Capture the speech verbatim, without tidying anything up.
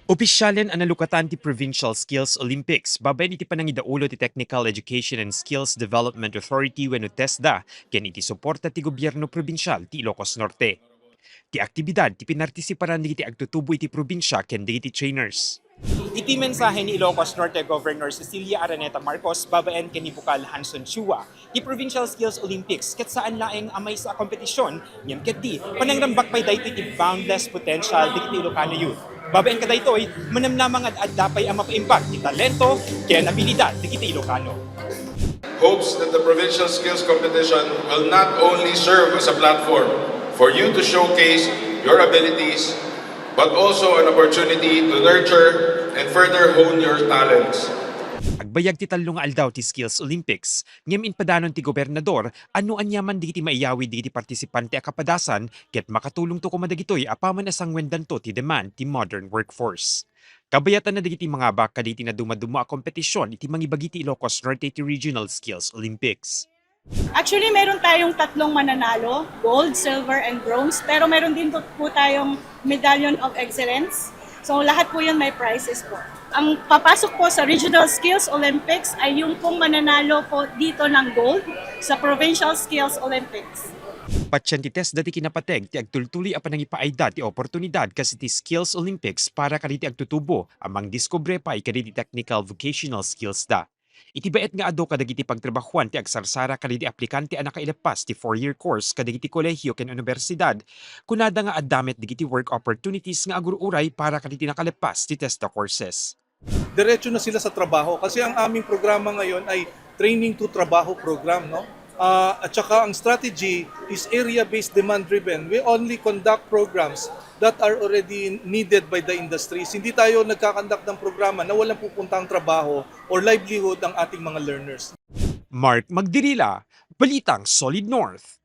Opisyalen a nalukatan ti Provincial Skills Olympics babaen iti panangidaulo ti Technical Education and Skills Development Authority wenno TESDA ken iti suporta ti gobierno probinsial ti Ilocos Norte. Ti aktibidad ti pinartisiparan dagiti agtutubo iti probinsia ken dagiti trainers. Iti mensahe ni Ilocos Norte Governor Cecilia Araneta Marcos babaen ken ni Bukal Hanson Chua, ti Provincial Skills Olympics ket saan laeng a maysa a kompetisyon, ngem ketdi panangrambak pay daytoy ti boundless potential dagiti Ilocano youth. Babaen kadaytoy, manamnama nga adda pay a mapaimbag ti talento ken abilidad dagiti Ilocano. Hopes that the provincial skills competition will not only serve as a platform for you to showcase your abilities, but also an opportunity to nurture and further hone your talents. Agbayag ti tallo nga aldaw ti Skills Olympics, ngem impadanon ti gobernador a no aniaman dagiti maiyawid dagiti partisipante a kapadasan ket makatulongto koma dagitoy apaman a sangwendanto ti demand ti modern workforce. Kabayatanna dagiti mangabak kadagiti nadumaduma a kompetisyon iti mangibagi ti Ilocos Norte iti Regional Skills Olympics. Actually, meron tayong tatlong mananalo, gold, silver, and bronze. Pero meron din po, po tayong Medallion of Excellence. So, lahat po yun may prizes po. Ang papasok po sa Regional Skills Olympics ay yung pong mananalo po dito ng gold sa Provincial Skills Olympics. Patien ti TESDA ti kinapateg ti agtultuloy a panangipaayda ti oportunidad kas iti Skills Olympics para kadagiti agtutubo a mangdiskubre pay kadagiti technical vocational skills da. Iti baet nga adu kadagiti pagtrabahuan ti agsarsara kadagiti aplikante a nakailappas ti four-year course kadagiti kolehiyo ken universidad, kunada nga adda met dagiti work opportunities nga agur-uray para kadagiti nakalappas ti TESDA courses. Diretso na sila sa trabaho kasi ang aming programa ngayon ay training to trabaho program, no? Ah, at saka ang strategy is area-based, demand-driven. We only conduct programs that are already needed by the industries. Hindi tayo nagkakandak ng programa na walang pupuntang trabaho or livelihood ang ating mga learners. Mark Magdirila, Balitang Solid North.